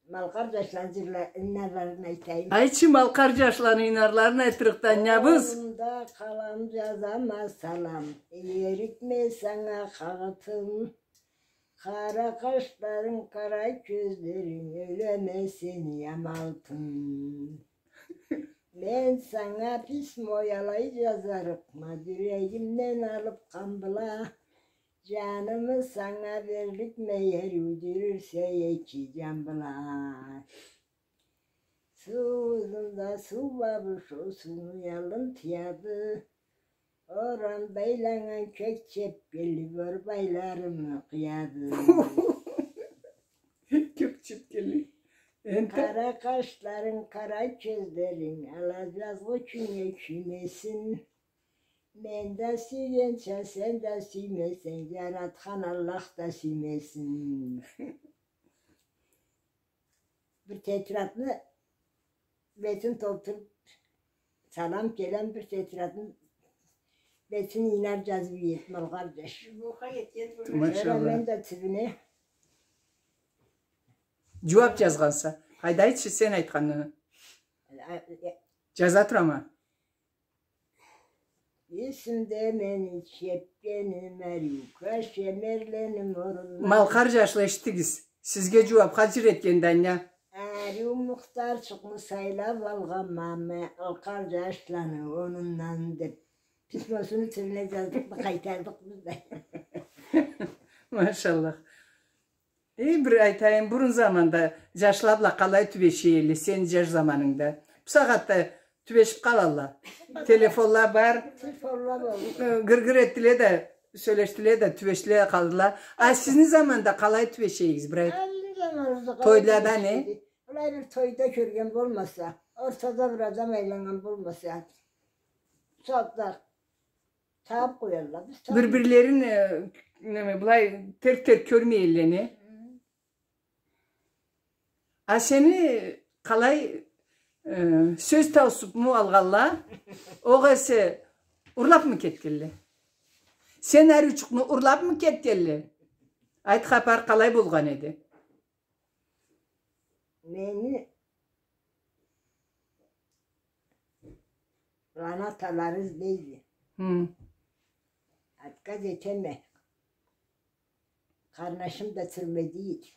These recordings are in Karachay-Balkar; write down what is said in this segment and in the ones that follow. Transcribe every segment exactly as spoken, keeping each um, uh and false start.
Малкъар джашланы джырла-, ийнарларын айтайым. Айтчы, малкъар джашланы ийнарларын айтырыкъ да, ийнабыз. Къолумда къалам, джазама салам, иерикме санга, къагъытым. Къара къашларынг, къара кёзлеринг, ёлеме сени амалтын. Мен санга письмо алай джазарыкъма, джюрегимден алып къан бла. Джанымы санга берликме, ариу джюрюрсе эки джан бла. Суу узунда суу бабушо сууну ялын тыяды. Оран байланнган кёк чепкенли борбайларымы къыяды. Кёк чепкенли. Энтда? Къара къашларынг, къара кёзлеринг ала джазгъы кюннге кюймесин. Мен да сюйгенча сен да сюймесенг, джаратхан Аллах да сюймесин. Бир тетрадны бетин толтуруп, салам келем, бир тетрадны бетин ийнар джазып иеди, малкъар джаш. Машаллах. Сора мен да тюбюне джууап джазгъанса. Хайда, айтчы, сен айтханны. А, э, джаза турама. Эсимде мени чепкеним, ариу кёчелени мурунлары. Малкъар джашла, эшитигиз. Сизге джууап хаджир этген Дания. Ариу Мухтарчыкъны сайлап алгъанма мен малкъар джашланы онундан деп, письмосуну тюбюне джаздыкъ да, къайтардыкъ биз да. Машаллах. Эй, бир айтайым, бурун заманда джашла бла къалай тюбеше элле, сени джаш заманынгда? Бусагъатда тюбешип къалалла. Телефонла бар. Телефонла бар. Э, гыр-гыр этдиле да, сёлешдиле да, тюбешдиле да къалдыла. А сизни заманда къалай тюбеше эдигиз, бир айт. Али заманыбызда къалай тюбеширик эдик? Тойда не? Былай бир тойда кёрген болмаса, ортада бир адам айланнган болмаса, саатда табып къоялла. Биз табып. Бир-бирлерин, э, неме, былай терк-терк кёрмей элле, не? Хы. А сени къалай, э, сёз таусупму алгъалла, огъесе урлапмы кетгелле? Сен ариучукъну урлапмы кетгелле? Айт, хапар къалай болгъан эди? Мени ана-аталары излейди. Хы. Отказ этеме. Къарнашым да тюрмеде эди.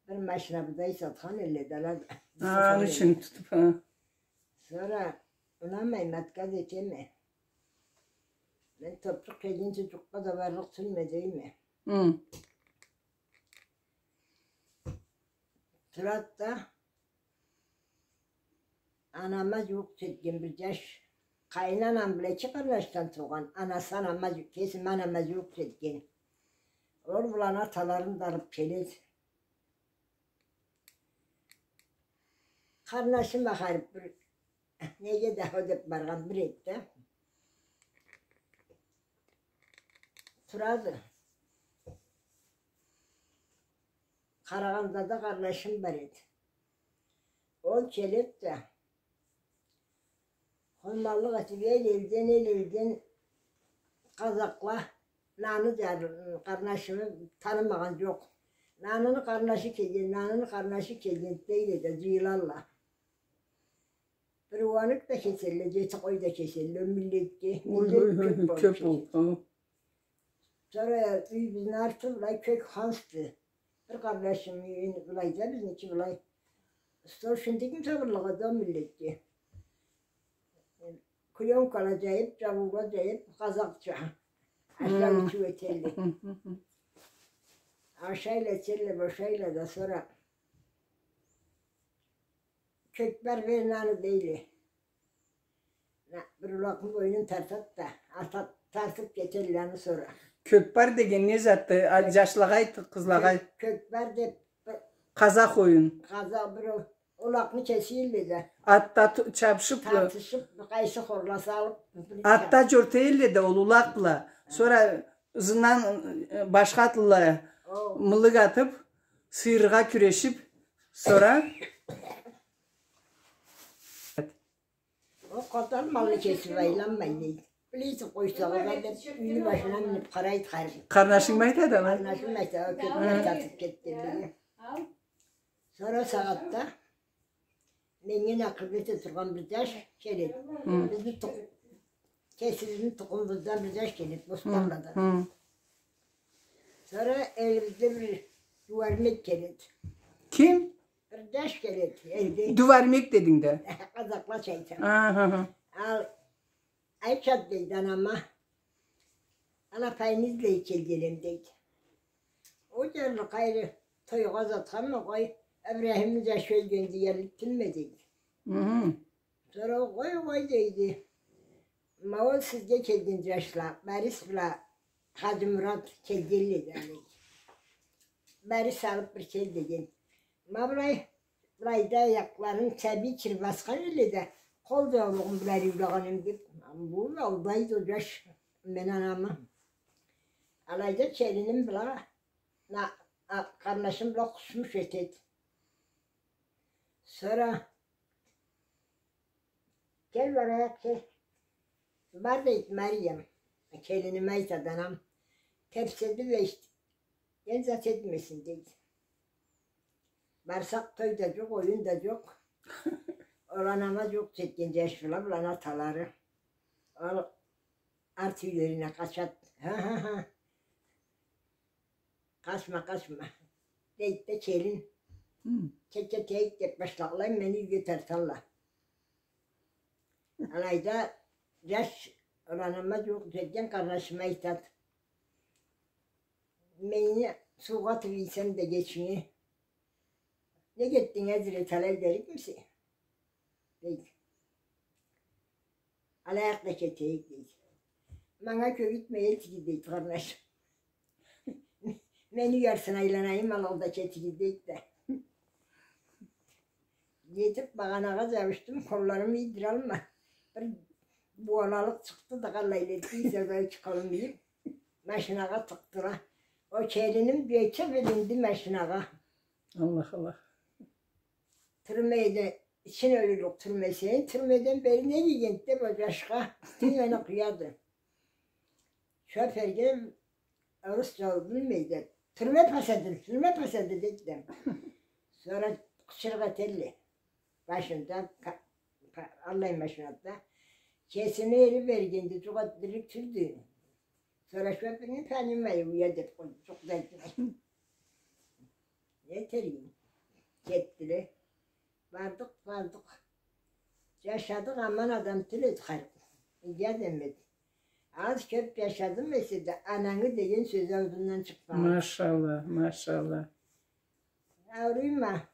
Бир машина будай сатхан элле да ала да. Ха, аны ючюн тутуп, ха. Сора унамайма, отказ этеме. Мен топчукъ келгинчи джукъгъа да барлыкъ тюлме дейме. Хы. Турады да, анама джууукъ джетген бир джаш, къайын анам бла эки къарнашдан туугъан, анасы анама джу-, кесими анама джууукъ джетген. Ол бла ана-аталарын да алып келеди. Къарнашым ахыры бир неге да хо деп баргъан бир эди да. Турады. Къарагъандада къарнашым бар эди. Ол келеди да, къоймаллыкъ этип, эл элден, эл элден къазакъла наны джар-, къарнашымы танымагъан джокъ. Наныны къарнашы келген, наныны къарнашы келген дейле да, джыйылалла. Бир ууаныкъ да кеселле, джети къой да кеселле, ол миллетге. Ой, миллет ой, ой, кёп болуп кёп кетеди. Болуп, хы. Сора юйюбюзню арты былай кёк хансды. Бир къарнашымы юйюн былайда, бизники былай. Стол шындыгъын табырлыкъ эди ол миллетге. Клёнкала джайып, джабыула джайып, къазакъча. Ашау-ичиу этелле. Хы, хы, хы. Ашайла, ичелле, бошайла да, сора кёкбар, бер наны дейле. На, бир улакъны бойнун тартады да, атады, тартып кетелле аны сора. Кёкбар деген не затды? А, джашлагъа айт, къызлагъа айт. Кёк-, кёкбар деп бир къазакъ оюн. Къазакъ бир у-, улакъны кесийле да. Атда ту-, чабышып, тартышып, къайсы хорла салып, атда джорта элле да ол улакъ бла. Хы. Сора ызындан, э, башха атлыла мыллык атып, сыйырыргъа кюрешип, сора Ол къатан малны кесип айланмай, дейди. Билесиз, къойсагъыз а деп, юйню башына минип къарайды хар. Къарнашынг айтады, ала? Къарнашым айтады, кёкбар тартып кетди, дейди. Сора сагъатда меннге накъыб эте тургъан бир джаш келеди. Бизни тукъ-, кесибизни тукъумубуздан бир джаш келеди, Босталладан. Сора элибизде бир дувармек келеди. Ким? Бир джаш келеди элде. Дувармек дединг да. Къазакълача айтама. Аха. Ал Айчат, дейди, анама. Ала апайны излей келгенем, дейди. Ол джарлыкъ, къайры тойгъа затханма, къой, Ибрахимни джашы ёлгенди, ерлик тюлме, дейди. Сора ол, къой, къой, дейди. Ма ол сизге келген джашла, Барис бла Хаджимурат келгенле да, дейди. Барис алыб бир кел деген. Ма былай, былайда аякъларын сабий кир басхан элле да, къол джаулугъум бла ариулагъан эм, деб, бу алдайды ол джаш мен анамы. Алайда келиним бла, на-, а-, къарнашым бла хушмуш этеди. Сора Кел, барайыкъ, кел. Бар, дейди, Мариям. Келиниме айтады анам. Тепседи бла эшитген зат этмесин, дейди. Барсакъ, той да джокъ, оюн да джокъ. Ол анама джукъ джетген джаш бла, быланы аталары. Ол арт юйлерине къачады. Ха-ха-ха. Къачма, къачма, дейди да келин. Кет, кетейик, деб башлалла, мени юйге тарталла. Алайда джаш, ол анама джукъ джетген къарнашыма айтады. Мени суугъа атыб ийсем да кечинги. Не кетдинг, Азрет, алай дерикмисе? Дейди. Алайыкъ да кетейик, дейди. Манга кёгюйтме, эл тиги, дейди, къарнашым. Мени уярсанг, айланайым, алай да кетигиз, дейди да. Джетиб, багъанагъа джабышдым, къолларымы ийдиралмай. Бир бууалалыкъ чыкъды да, къаллай элтди, изогай чыкъалым ийиб, машинагъа тыкъдыла. Ол келиним джетиб илинди машинагъа. Аллах, Аллах. Тюрмеде Ичин ёлюрлюк тюрмесин, тюрмеден бери не дейген деб, ол джашха тюймени къуяды. Шофёрге, орусча ол билмейди. Тюрме посадили, тюрме посадили, дейди. Сора къычырыкъ этелле. Башында ка-, ка-, аллай машинада. Кесине эли бергенди, джукъ этерик тюлдю. Сора шофёр: «Не понимаю я», — деб къойду, джукъ да этмей. Не этерик? Кетдиле. Бардыкъ, бардыкъ. Джашадыкъ, аман адам тюл эди, харип. Иги адам эди. Аз кёб джашадым эсе да, ананы деген сёзю аузундан чыкъмагъан. Машалла, машалла. Ауруйма.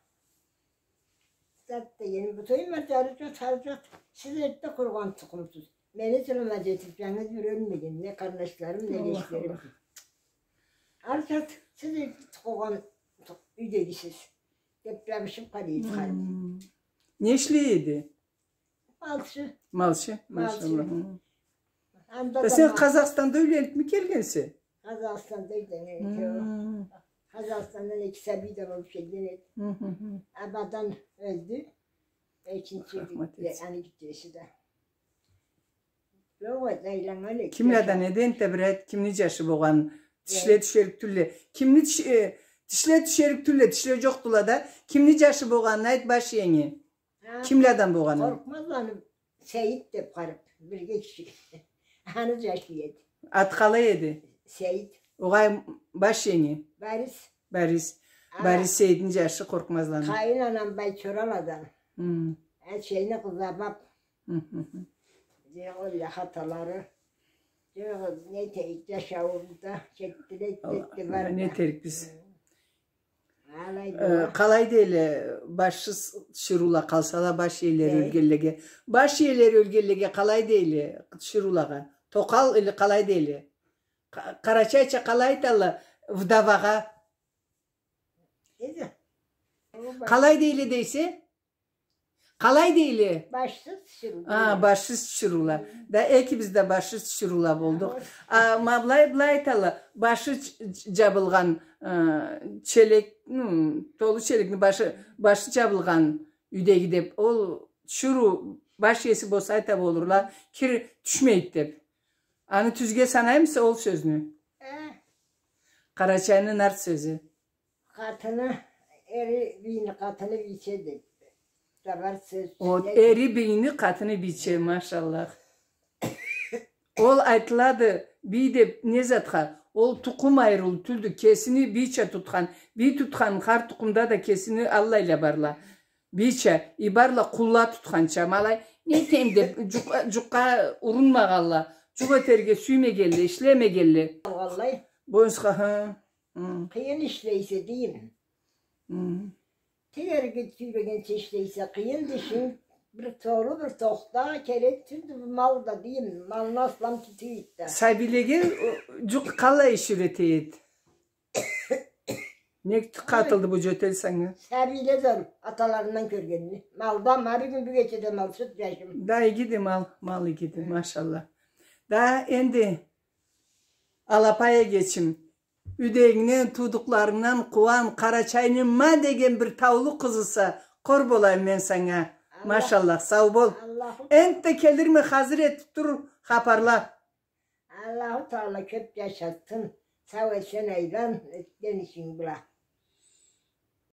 Зат дегеним, бу тойма, джары джокъ, хары джокъ. Сиз эртде къургъан тукъумсуз. Мени джылыма джетиб, джангыз бир ёлмеген, не къарнашларым, не... Аллах, джешлерим. Аллах. Ары джат, сиз эртде къургъан тукъ-, юйдегисиз. Деб джабышыб къалады харип. Хм. Не ишлей эди? Малчы. Малчы, малчы, машалла. Хы. Анда да сен Къазахстанда юйлениб ми келгенсе? Къазахстанда юйленген эди. Хы. Къазахстандан эки сабий да болуб келген эди. Хы, хы, хы. Абадан ёлдю. Экинчи... Рахмат этсин. Аны гитчеси да. Джокъ эди, айланнган эди. Кимледен эди энтда, бир айт, кимни джашы болгъан? Тишле тюшерик тюлле. Кимни тиш-, э, тишле тюшерик тюлле, тишле джокъдула да. Кимни джашы болгъанын айт, баш иенги. Кимледен болгъанын? Къоркъмазланы Сейит деб харип, бирге киши. Аны джашы эди. Аты къалай эди? Сейит. Огъай, баш иенги? Барис. Барис. Ала. Барис Сейитни джашы Къоркъмазланы. Къайын анам Байчораладан. Хы. Эшейни къызы Абаб. Хы, хы, хы. Джокъ, ол хаталары. Джокъ, не этерик, джашауубуз да кетдиле, кетди, барды. Не этерик биз? Хы. Алай... Э, бола. Къалай дейле, башсыз тиширыула къалсала, баш иелери ёлгенлеге. Баш иелери ёлгенлеге къалай дейле, тиширыулагъа? Токъал или къалай дейле? Къа-, къарачайча къалай айталла вдовагъа? Къалай дейле дейсе? Къалай дейле? Башсыз тиширыу. А, башсыз тиширыула. Хы. Да, экибиз да башсыз тиширыула болдукъ. Хы. А, ма былай, былай айталла, башы ч-, ч-, джабылгъан, э, челек, ну, толу челекни башы, башы джабылгъан юйдеги деб. Ол тиширыу баш иеси болса, айта болурла, кир тюшмейди деб. Аны тюзге санаймыса ол сёзню? Э. Къарачайны нарт сёзю. Къатыны Эри бийни, къатыны бийче деп да бар сёз. О, эри бийни, къатыны бийче, машаллах. Ол айтылады, бий деп не затха? Ол тукъум айырыулу тюлдю, кесини бийча тутхан, бий тутхан хар тукъумда да кесини аллайла барла. Бийча, и барла къулла тутханча, ма алай, не этейим деп, джукъ-, джукъгъа урунмагъанла, джукъ этерге сюймегенле, ишлемегенле. Алгъанлай. Боюнсха, хы, хы. Къыйын ишлейсе, дейим. Хы. Тегерге сюйрегенча ишлейсе, къыйын ишинг, бир толу, бир тохта, керек тюлдю бу мал да, дейим, малны аслам тюйюлдю да. Сабийлеге, о, джукъ къалай иш юрете эди? Нек къатылды бу джётел санга? Сабийле зор, аталарындан кёргенни. Малда, ма бюгюн, бу кечеде мал сют джашым. Да игиди мал, мал игиди, машаллах. Да энди, Алапай эгечим, юйдегингден, туудукъларынгдан къууан, Къарачайны ма деген бир таулу къызыса, къор болайым мен санга. Аллах. Машаллах, сау бол. Аллаху. Энтда келирме, хазыр этип тур, хапарла. Аллаху Тагъала кёп джашатсын. Сау-эсен айлан, этген ишинг бла.